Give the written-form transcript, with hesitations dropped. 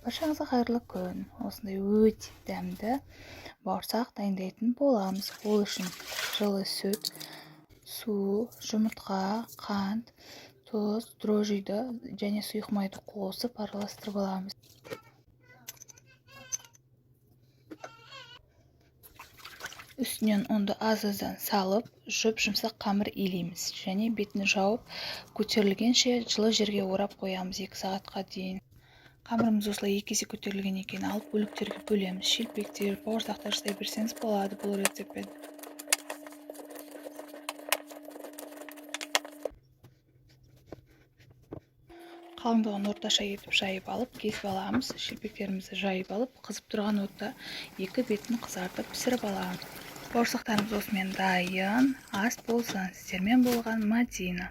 Баршаңызға қайырлы күн. Осындай өте дәмді бауырсақ дайындайтын боламыз. Ол үшін жылы сүт, су, жұмыртқа, қант, тұз, дрожжиді және сұйық майды қосып араластырып аламыз. Үстінен ұнды аз-аздан салып, жұп-жұмсақ қамыр илейміз және бетін жауып, көтерілгенше жылы жерге орап қоямыз 2 сағатқа дейін. Қамырымыз осылай 2 есе көтерілген екен, алып бөліктерге бөлеміз. Шелпектер, бауырсақтар жасай берсеңіз болады бұл рецептпен. Қалыңдығын орташа етіп жайып алып, кесіп аламыз. Шелпектерімізді жайып алып, қызып тұрған отта екі бетін қызартып пісіріп аламыз. Бауырсақтарымыз осымен дайын. Ас болсын. Сіздермен болған Мадина.